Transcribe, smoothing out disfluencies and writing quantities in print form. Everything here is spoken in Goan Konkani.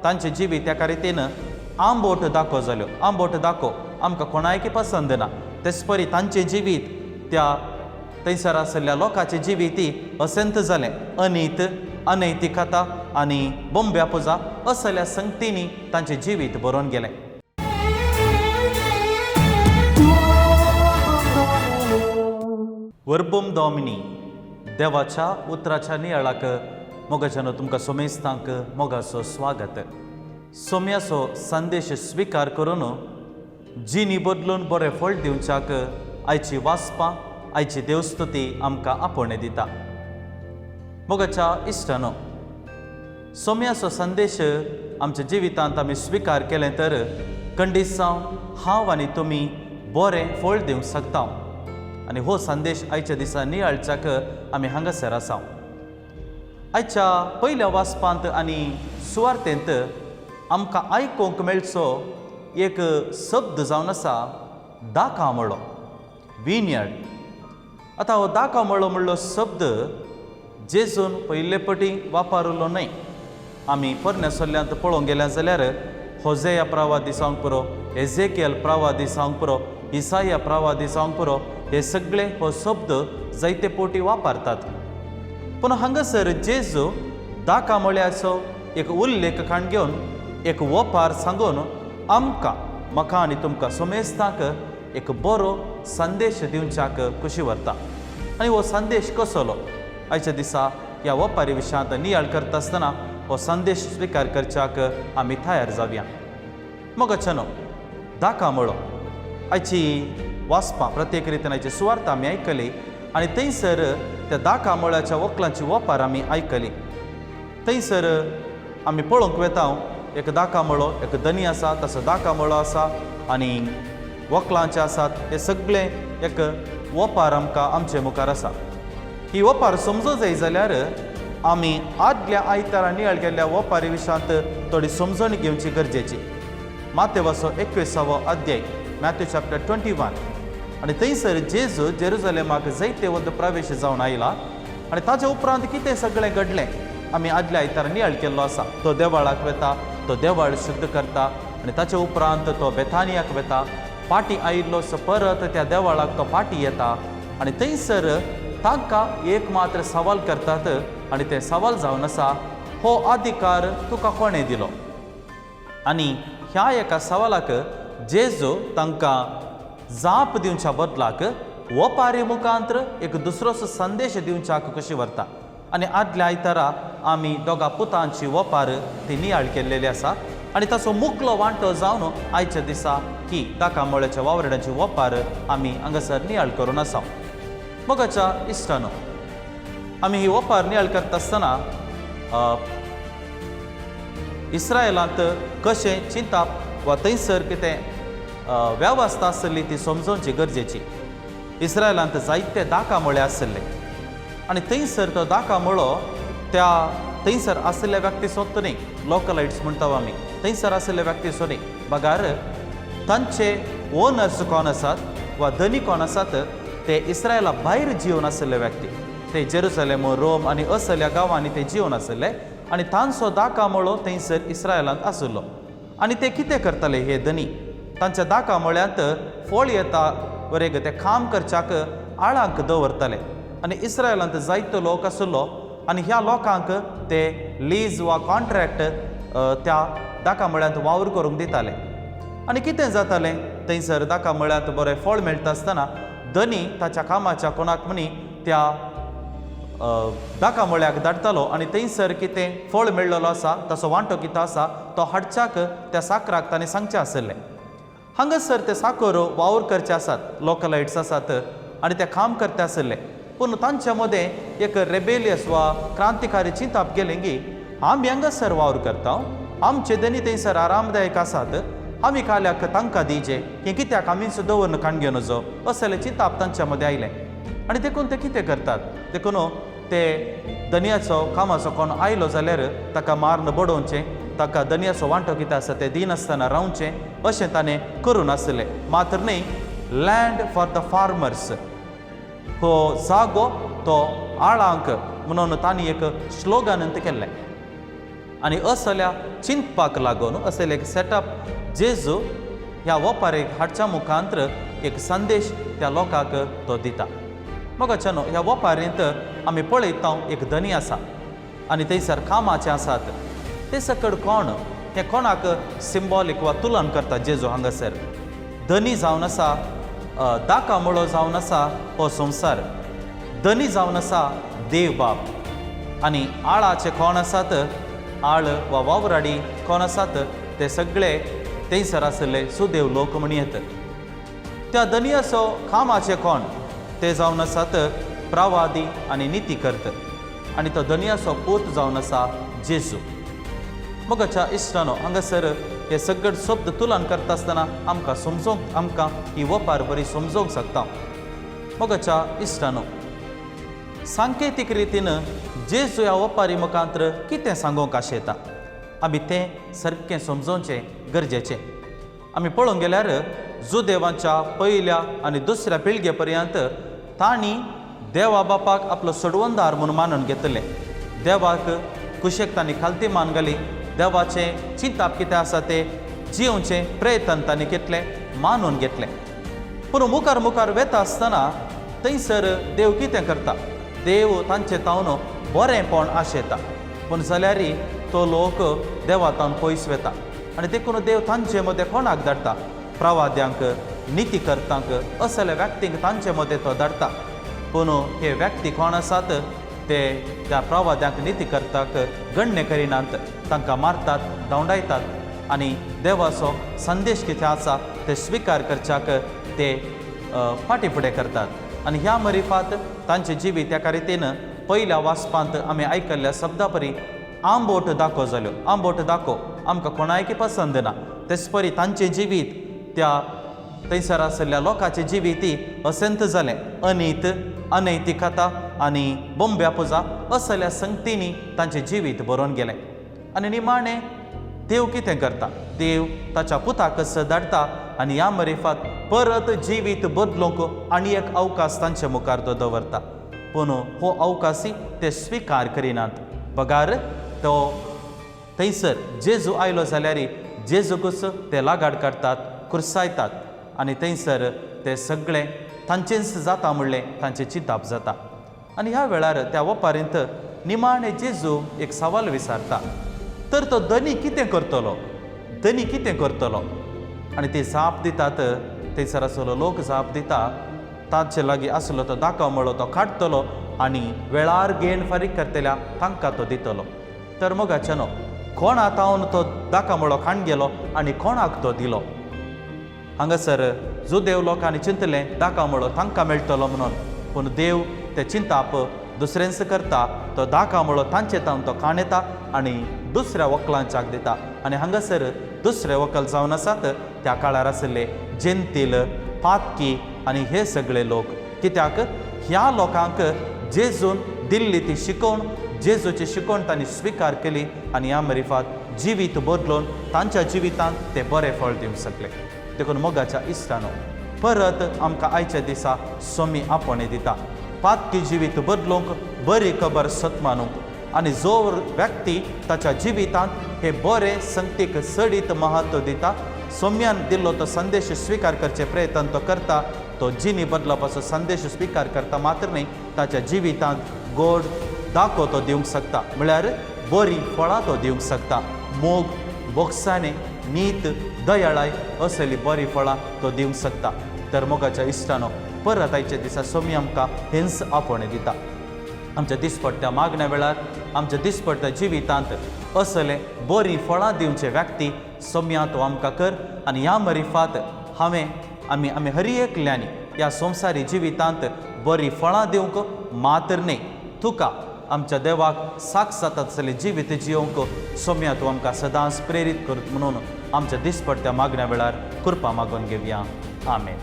तांचें जिवीत एका रितीन आंबोट दाखो जाल्यो. आंबोट दाखो आमकां कोणायकी पसंद ना. तेच परी तांचें जिवीत त्या थंयसर आशिल्ल्या लोकांचें जिवीत असेंत जालें. अनीत, अनैतिकता आनी बोंब्या पुजा असल्या संगतींनी तांचें जिवीत बरोवन गेलें. वर्बम डॉमिनी. देवाच्या उतराच्या नियाळाक मोगाच्यानो तुमकां सोमेस्तांक मोगाचो स्वागत. सोम्याचो संदेश स्विकार करून जिणी बदलून बरें फळ दिवच्याक आयची वाचपां, आयची देवस्तुती आमकां आपोवणें दिता. मोगाच्या इश्टानो, सोम्याचो संदेश आमच्या जिवितांत आमी स्विकार केलें तर कंडिसांव हांव आनी तुमी बरें फळ दिवंक शकता. आनी हो संदेश आयच्या दिसा नियाळच्याक आमी हांगासर आसा. आयच्या पयल्या वाचपांत आनी सुवार्तेंत आमकां आयकूंक मेळचो एक शब्द जावन आसा दाका मळो, विनयर्ड. आतां हो दाका मळो म्हणलो शब्द जेजून पयले पटी वापरलो न्हय. आमी पोरण्या सल्ल्यांत पळोवंक गेल्या जाल्यार होजेया प्रवादी जावंक पुरो, एझेकियल प्रवादी जावंक पुरो, इसाया प्रवादी जावंक पुरो, हे सगळे हो शब्द जायते पोटी वापरतात. पूण हांगासर जेजू दाका मळ्याचो एक उल्लेख काण घेवन, एक वपार सांगून आमकां, म्हाका आनी तुमकां सोमेस्तांक एक बरो संदेश दिवच्याक खुशी व्हरता. आनी हो संदेश कसलो, आयच्या दिसा ह्या वपारी विशयांत नियाळ करता आसतना हो संदेश स्विकार करच्याक आमी तयार जावया. मोगाच्यानो, दाका मळो आयची वाचपां प्रत्येक रितीन आयची सुवार्थ आमी आयकली आनी थंयसर त्या दाका मळ्याच्या वकलांची वपार आमी आयकली. थंयसर आमी पळोवंक वेता, एक दाका मळो, एक धनी आसा, तसो दाका मळो आसा आनी वकलांचे आसात. हे सगळे एक वपार आमकां आमचे मुखार आसा. ही वपार समजूं जाय जाल्यार आमी आदल्या आयतारा नियाळ केल्ल्या वपारी विशयांत थोडी समजणी घेवची गरजेची. मातेवाचो 21वो अध्याय, मॅथ्यू चॅप्टर 21. आनी थंयसर जेजू जेरुजलेमाक जैतेवंत प्रवेश जावन आयला आनी ताच्या उपरांत कितें सगळें घडलें आमी आदल्या आयतारा नियाळ केल्लो आसा. तो देवाळाक वेता, तो देवाळ शुद्ध करता आनी ताच्या उपरांत तो बेथानियाक वेता. पाटी आयिल्लो परत त्या देवाळाक तो पाटी येता आनी थंयसर तांकां एक मात्र सवाल करतात आनी तें सवाल जावन आसा, हो अधिकार तुका कोणें दिलो? आनी ह्या एका सवालाक जेजू तांकां जाप दिवच्या बदलाक वपारी मुखांत्र एक दुसरोच संदेश दिवच्याक कशी व्हरता. आनी आदल्या आयतारा आमी दोगा पुतांची वपार ती नियाळ केल्लेली आसा आनी ताचो मुकलो वांटो जावन आयच्या दिसा की दाका मळ्याच्या वावरड्यांची वपार आमी हांगासर नियाळ करून आसा. मोगाच्या इश्टानो, आमी ही वपार नियाळ करता आसतना इस्रायलांत कशें चिंताप वा थंयसर कितें वेवस्था आसली ती समजोवची गरजेची. इस्रायलांत जायते दाका मळे आशिल्ले आनी थंयसर तो दाका मळो त्या थंयसर आशिल्ल्या व्यक्तीचो न्ही, लोकलायट्स म्हणटा आमी, थंयसर आशिल्ल्या व्यक्तीचो न्ही, बगार तांचे ओनर्स कोण आसात वा धनी कोण आसात, ते इस्रायला भायर जिवन आशिल्ले व्यक्ती. ते जेरुसलेम, रोम आनी असल्या गांवांनी ते जिवन आशिल्ले आनी तांचो दाका मळो थंयसर इस्रायलांत आशिल्लो. आनी ते कितें करताले, हे धनी तांच्या दाका मळ्यांत फळ येता वरेग ते काम करच्याक आळांक दवरताले. आनी इस्रायलांत जायतो लोक आशिल्लो आनी ह्या लोकांक ते लीज वा कॉन्ट्रॅक्ट त्या दाका मळ्यांत वावर करूंक दिताले. आनी कितें जातालें, थंयसर दाका मळ्यांत बरें फळ मेळटा आसतना धनी ताच्या कामाच्या कोणाक म्हणी त्या दाका मळ्याक धाडटालो आनी थंयसर कितें फळ मेळ्ळलो आसा, ताचो वांटो कितें आसा तो हाडच्याक त्या साकराक ताणें सांगचें आशिल्लें. हांगासर ते साकर वावर करचे आसात, लोकलायट्स आसात आनी ते काम करते आशिल्ले. पूण तांच्या मदें एक रेबेलियस वा क्रांतिकारी चिंताप गेलें की आमी हांगासर वावर करता, आमचे धनी थंयसर आरामदायक आसात, आमी काल्याक तांकां दिजे हें कित्याक, आमीच दवरन काण घेवन जो असलें चिंताप तांच्या मदें आयलें. आनी देखून ते कितें करतात, देखून ते धनयाचो कामाचो कोण आयलो जाल्यार ताका मारून बडोवचें, ताका धनयाचो वांटो कितें आसा तें दिनासतना रावचें, अशें ताणें करून आसलें. मात्र न्ही, लँड फॉर the farmers, हो जागो तो आळांक म्हणून तांणी एक स्लोगन केल्लें. आनी असल्या चिंतपाक लागून असले एक सेटअप जेजू ह्या वपारीक हाडच्या मुखांत्र एक संदेश त्या लोकांक तो दिता. मोगाच्यानो, ह्या वपारींत आमी पळयता एक धनी आसा आनी थंयसर कामाचे आसात. ते सकड कोण हें कोणाक सिंबॉलीक वा तुलन करता जेजू हांगासर? धनी जावन आसा दाका मुळो जावन आसा हो संवसार, धनी जावन आसा देव बाप, आनी आळाचे कोण आसात, आळ वा वावराडी कोण आसात, ते सगळे थंयसर आशिल्ले सुदेव लोक म्हणयेत. त्या धनयाचो कामाचे कोण, ते जावन आसात प्रवादी आनी निती करत, आनी तो धनयाचो पूत जावन आसा जेजू. मोगाच्या इश्टानो, हांगासर हे सगळे शब्द तुलन करता आसतना आमकां समजोंक, आमकां ही वपार बरी समजोंक शकता. मोगाच्या इश्टानो, सांकेतीक रितीन जेजू ह्या वपारी मुखांत्र कितें सांगूंक आशेता, आमी तें सारकें समजोवचें गरजेचें. आमी पळोवंक गेल्यार जुदेवांच्या पयल्या आनी दुसऱ्या पिळगे पर्यंत तांणी देवा बापाक आपलो सोडवणदार म्हूण मानून घेतलें. देवाक कुशेक तांणी खालती मान घाली. देवाचें चिंताप कितें आसा तें जियोवचें प्रयत्न तांणी घेतलें, मानून घेतलें. पूण मुखार मुखार वेता आसतना थंयसर देव कितें करता? देव तांचे तावन बरेंपण आशेता, पूण जाल्यार तो लोक देवा तावन पयस वेता आनी देखून देव तांचे मदें कोणाक धाडटा? प्रवाद्यांक, नितीकर्तांक, असल्या व्यक्तींक तांचे मदें तो धाडटा. पूण हे व्यक्ती कोण आसात, ते त्या प्रवाद्यांक, नितीकर्ताक गण्य करिनात, तांकां मारतात, धांवडायतात आनी देवाचो संदेश कितें आसा ते स्विकार करच्याक ते फाटीं फुडें करतात. आनी ह्या मरिफात तांचें जिवीत त्या रितीन पयल्या वाचपांत आमी आयकल्ल्या शब्दा परी आंबोट दाखो जाल्यो. आंबोट दाखो आमकां कोणायकी पसंद ना. तेच परी तांचें जिवीत, त्या थंयसर आशिल्ल्या लोकांचें जिवीत असेंत जालें. अनीत, अनैतिकता आनी बोंब्या पुजा असल्या संगतींनी तांचें जिवीत बरोवन गेलें. आनी निमाणें देव कितें करता? देव ताच्या पुताकच धाडटा आनी ह्या मरिफात परत जिवीत बदलूंक आनी एक अवकाश तांचे मुखार तो दवरता. पूण हो अवकाशी ते स्विकार करिनात. बगार तो थंयसर जेजू आयलो जाल्यार जेजूकूच ते लागाड काडटात, कुर्सायतात आनी थंयसर ते सगळें तांचेंच जाता म्हणलें तांचें चिंताप जाता. आनी ह्या वेळार त्या वपारींत निमाणें जेजू एक सवाल विचारता, तर तो धनी कितें करतलो? धनी कितें करतलो? आनी ती जाप दितात, थंयसर आसलो लोक जाप दिता, तांचे लागीं आसलो तो दाखो म्हळो तो काडटलो आनी वेळार घेण फारीक करतल्या तांकां तो दितलो. तर मोगाच्यानो, कोणा तावन तो दाका म्हळो खाण गेलो आनी कोणाक तो दिलो? हांगासर जुदेव लोकांनी चिंतलें दाका म्हळो तांकां मेळटलो म्हणून, पूण देव ते चिंताप दुसरेंच करता. तो दाका म्हळो तांचे तावन तो खाण येता आनी दुसऱ्या वकलांच्याक दिता. आनी हांगासर दुसरे वकल जावन आसात त्या काळार आशिल्ले जेंतील, पातकी आनी हे सगळे लोक. कित्याक ह्या लोकांक जेजून दिल्ली ती शिकवण, जेजूची शिकवण तांणी स्विकार केली आनी ह्या मरिफात जिवीत बदलून तांच्या जिवितांत ते बरें फळ दिवंक शकले. देखून मोगाच्या इश्टानो, परत आमकां आयच्या दिसा सोमी आपोवणें दिता पातकी जिवीत बदलूंक, बरी खबर सत मानूंक. आनी जो व्यक्ती ताच्या जिवितांत हे बरे संगतीक चडीत महत्व दिता, सोम्यान दिल्लो तो संदेश स्विकार करचे प्रयत्न तो करता, तो जिणी बदलपाचो संदेश स्विकार करता मात्र न्ही, ताच्या जिवितांत गोड दाखो तो दिवंक शकता, म्हळ्यार बरीं फळां तो दिवंक शकता. मोग, बोगसाणे, नीत, दयाळाय असली बरीं फळां तो दिवंक शकता. तर मोगाच्या इश्टानो, परत आयच्या दिसा सोमी आमकां हेंच आपोवणें दिता. आमच्या दिसपट्ट्या मागण्या वेळार, आमच्या दिसपट्ट्या जिवितांत असले बरीं फळां दिवचे व्यक्ती सोम्या तो आमकां कर. आनी ह्या मरिफात हांवें आमी आमी हरी एकल्यांनी ह्या संवसारी जिवितांत बरीं फळां दिवंक मात्र न्ही, तुका आमच्या देवाक साक्ष जाता तसलें जिवीत जियोवंक सोम्या तूं आमकां सदांच प्रेरीत कर म्हणून आमच्या दिसपट्ट्या मागण्या वेळार कृपा मागून घेवया. आमेन.